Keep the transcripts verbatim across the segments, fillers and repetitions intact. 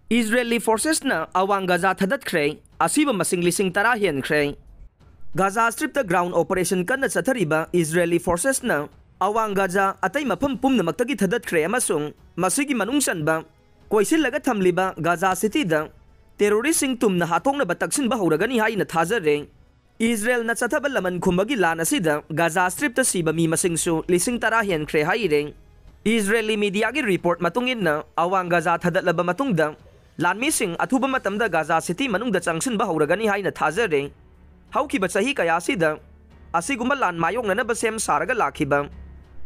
Israeli forcesꯅ ꯑꯋꯥꯡ ꯒꯥꯖꯥ ꯊꯥꯗꯠꯈ꯭ꯔꯦ꯫ ꯑꯁꯤꯕ ꯃꯁꯤꯡ ꯂꯤꯁꯤꯡ ꯇꯔꯥ ꯍꯦꯟꯈ꯭ꯔꯦ꯫ ꯒꯥꯖꯥ ꯁ꯭ꯇ꯭ꯔꯤꯞꯇ ground operation ꯀꯟꯅ ꯆꯠꯊꯔꯤꯕ Israeli forcesꯅ ꯑꯋꯥꯡ ꯒꯥꯖꯥ ꯑꯇꯩ ꯃꯐꯝ ꯄꯨꯝꯅꯃꯛꯇꯒꯤ ꯊꯥꯗꯠꯈ꯭ꯔꯦ ꯑꯃꯁꯨꯡ ꯃꯁꯤꯒꯤ ꯃꯅꯨꯡ ꯆꯟꯕ ꯀꯣꯏꯁꯤꯜꯂꯒ ꯊꯝꯂꯤꯕ ꯒꯥꯖꯥ ꯁꯤꯇꯤꯗ terroristꯁꯤꯡ ꯇꯨꯝꯅ ꯍꯥꯠꯇꯣꯛꯅꯕ ꯇꯛꯁꯤꯟꯕ ꯍꯧꯔꯒꯅꯤ ꯍꯥꯏꯅ ꯊꯥꯖꯔꯦ꯫ ꯏꯖꯔꯦꯜꯅ ꯆꯠꯊꯕ ꯂꯃꯟ ꯈꯨꯝꯕꯒꯤ ꯂꯥꯟ ꯑꯁꯤꯗ ꯒꯥꯖꯥ ꯁ꯭ꯇ꯭ꯔꯤꯞꯇ ꯁꯤꯕ ꯃꯤ ꯃꯁꯤꯡꯁꯨ ꯂꯤꯁꯤꯡ ꯇꯔꯥ ꯍꯦꯟꯈ꯭ꯔꯦ ꯍꯥꯏꯔꯦ꯫ ꯏꯖꯔꯦꯂꯤ ꯃꯤꯗꯤꯌꯥꯒꯤ ꯔꯤꯄꯣꯔꯠ ꯃꯇꯨꯡ ꯏꯟꯅ, ꯑꯋꯥꯡ ꯒꯥꯖꯥ ꯊꯥꯗꯠꯂꯕ ꯃꯇꯨꯡꯗ, ꯂꯥꯟꯃꯤꯁꯤꯡ ꯑꯊꯨꯕ ꯃꯇꯝꯗ ꯒꯥꯖꯥ ꯁꯤꯇꯤ ꯃꯅꯨꯡꯗ ꯆꯪꯁꯤꯟꯕ ꯍꯧꯔꯒꯅꯤ ꯍꯥꯏꯅ ꯊꯥꯖꯔꯦ꯫ ꯍꯧꯈꯤꯕ ꯆꯍꯤ ꯀꯌꯥꯁꯤꯗ ꯑꯁꯤꯒꯨꯝꯕ ꯂꯥꯟ ꯃꯥꯌꯣꯛꯅꯅꯕ ꯁꯦꯝ ꯁꯥꯔꯒ ꯂꯥꯛꯈꯤꯕ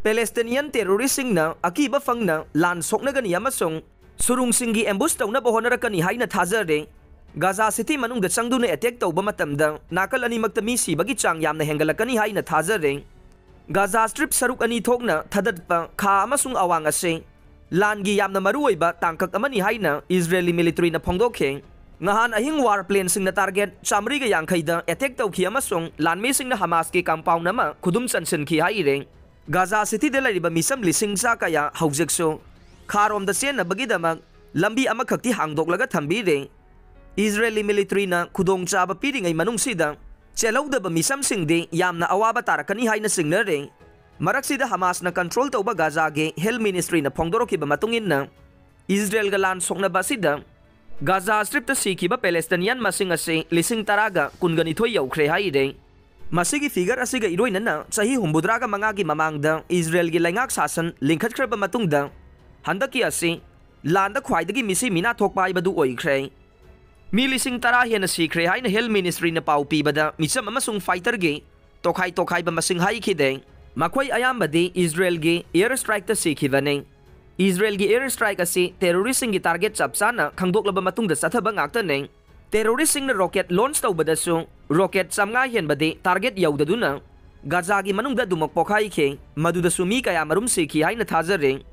Palestinian terroristꯁꯤꯡꯅ ꯑꯀꯤꯕ ꯐꯪꯅ ꯂꯥꯟ ꯁꯣꯛꯅꯒꯅꯤ ꯑꯃꯁꯨꯡ ꯁꯨꯔꯨꯡꯁꯤꯡꯒꯤ ambush ꯇꯧꯅꯕ ꯍꯣꯠꯅꯔꯛꯀꯅꯤ ꯍꯥꯏꯅ ꯊꯥꯖꯔꯦ꯫ ꯒꯥꯖꯥ ꯁꯤꯇꯤ ꯃꯅꯨꯡꯗ ꯆꯪꯗꯨꯅ attack ꯇꯧꯕ ꯃꯇꯝꯗ ꯅꯥꯀꯜ ꯑꯅꯤꯃꯛꯇ ꯃꯤ ꯁꯤꯕꯒꯤ ꯆꯥꯡ ꯌꯥꯝꯅ ꯍꯦꯟꯒꯠꯂꯛꯀꯅꯤ ꯍꯥꯏꯅ ꯊꯥꯖꯔꯦ꯫ ꯒꯥꯖꯥ ꯁ꯭ꯇ꯭ꯔꯤꯞ ꯁꯔꯨꯛ ꯑꯅꯤ ꯊꯣꯛꯅ ꯊꯥꯗꯠꯄ ꯈꯥ ꯑꯃꯁꯨꯡ ꯑꯋꯥꯡ ꯑꯁꯤ ꯂꯥꯟꯒꯤ ꯌꯥꯝꯅ ꯃꯔꯨꯑꯣꯏꯕ ꯇꯥꯡꯀꯛ ꯑꯃꯅꯤ ꯍꯥꯏꯅ ꯏꯖꯔꯦꯂꯤ militaryꯅ ꯐꯣꯡꯗꯣꯛꯈꯤ꯫ ꯉꯍꯥꯟ ꯑꯍꯤꯡ war planeꯁꯤꯡꯅ target ꯆꯥꯃꯔꯤꯒ ꯌꯥꯡꯈꯩꯗ attack ꯇꯧꯈꯤ ꯑꯃꯁꯨꯡ ꯂꯥꯟꯃꯤꯁꯤꯡꯅ ꯍꯃꯥꯁꯀꯤ compound ꯑꯃ ꯈꯨꯗꯨꯝ ꯆꯟꯁꯤꯟꯈꯤ ꯍꯥꯏꯔꯦ꯫ ꯒꯥꯖꯥ ꯁꯤꯇꯤꯗ ꯂꯩꯔꯤꯕ ꯃꯤꯆꯝ ꯂꯤꯁꯤꯡ ꯆꯥ ꯀꯌꯥ ꯍꯧꯖꯤꯛꯁꯨ ꯈꯥꯔꯣꯝꯗ ꯆꯦꯟꯅꯕꯒꯤꯗꯃꯛ ꯂꯝꯕꯤ ꯑꯃꯈꯛꯇꯤ ꯍꯥꯡꯗꯣꯛꯂꯒ ꯊꯝꯕꯤꯔꯦ꯫ ꯏꯖꯔꯦꯂꯤ militaryꯅ ꯈꯨꯗꯣꯡꯆꯥꯕ ꯄꯤꯔꯤꯉꯩ ꯃꯅꯨꯡꯁꯤꯗ ꯆꯦꯜꯍꯧꯗꯕ ꯃꯤꯆꯝꯁꯤꯡꯗꯤ ꯌꯥꯝꯅ ꯑꯋꯥꯕ ꯇꯥꯔꯛꯀꯅꯤ ꯍꯥꯏꯅ ꯆꯤꯡꯅꯔꯦ꯫ ꯃꯔꯛꯁꯤꯗ ꯍꯃꯥꯁꯅ control ꯇꯧꯕ ꯒꯥꯖꯥꯒꯤ health ministryꯅ ꯐꯣꯡꯗꯣꯔꯛꯈꯤꯕ ꯃꯇꯨꯡ ꯏꯟꯅ, ꯏꯖꯔꯦꯜꯒ ꯂꯥꯟ ꯁꯣꯛꯅꯕ ꯑꯁꯤꯗ ꯒꯥꯖꯥ ꯁ꯭ꯇ꯭ꯔꯤꯞꯇ ꯁꯤꯈꯤꯕ Palestinian ꯃꯁꯤꯡ ꯑꯁꯤ ꯂꯤꯁꯤꯡ ꯇꯔꯥꯒ ꯀꯨꯟꯒ ꯅꯤꯊꯣꯏ ꯌꯧꯈ꯭ꯔꯦ ꯍꯥꯏꯔꯦ꯫ ꯃꯁꯤꯒꯤ figure ꯑꯁꯤꯒ ꯏꯔꯣꯏꯅꯅ ꯆꯍꯤ ꯍꯨꯝꯐꯨꯇꯔꯥꯒ ꯃꯉꯥꯒꯤ ꯃꯃꯥꯡꯗ ꯏꯖꯔꯦꯜꯒꯤ ꯂꯩꯉꯥꯛ ꯁꯥꯁꯟ ꯂꯤꯡꯈꯠꯈ꯭ꯔꯕ ꯃꯇꯨꯡꯗ ꯍꯟꯗꯛꯀꯤ ꯑꯁꯤ ꯂꯥꯟꯗ ꯈ꯭ꯋꯥꯏꯗꯒꯤ ꯃꯤꯁꯤ ꯃꯤꯅꯥ ꯊꯣꯛꯄ ꯍꯥꯏꯕꯗꯨ ꯑꯣꯏꯈ꯭ꯔꯦ꯫ ꯃꯤ ꯂꯤꯁꯤꯡ ꯇꯔꯥ ꯍꯦꯟꯅ ꯁꯤꯈ꯭ꯔꯦ ꯍꯥꯏꯅ health ministryꯅ ꯄꯥꯎ ꯄꯤꯕꯗ ꯃꯤꯆꯝ ꯑꯃꯁꯨꯡ fighterꯒꯤ ꯇꯣꯈꯥꯏ ꯇꯣꯈꯥꯏꯕ ꯃꯁꯤꯡ ꯍꯥꯏꯈꯤꯗꯦ꯫ ꯃꯈꯣꯏ ꯑꯌꯥꯝꯕꯗꯤ ꯏꯖꯔꯦꯜꯒꯤ air strikeꯇ ꯁꯤꯈꯤꯕꯅꯤ꯫ ꯏꯖꯔꯦꯜꯒꯤ air strike ꯑꯁꯤ terroristꯁꯤꯡꯒꯤ target ꯆꯞ ꯆꯥꯅ ꯈꯪꯗꯣꯛꯂꯕ ꯃꯇꯨꯡꯗ ꯆꯠꯊꯕ ꯉꯥꯛꯇꯅꯤ꯫ Terroristꯁꯤꯡꯅ rocket launch ꯇꯧꯕꯗꯁꯨ rocket ꯆꯥꯝꯃꯉꯥ ꯍꯦꯟꯕꯗꯤ target ꯌꯧꯗꯗꯨꯅ ꯒꯥꯖꯥꯒꯤ ꯃꯅꯨꯡꯗ ꯑꯗꯨꯃꯛ ꯄꯣꯈꯥꯏꯈꯤ, ꯃꯗꯨꯗꯁꯨ ꯃꯤ ꯀꯌꯥꯃꯔꯨꯝ ꯁꯤꯈꯤ ꯍꯥꯏꯅ ꯊꯥꯖꯔꯤ꯫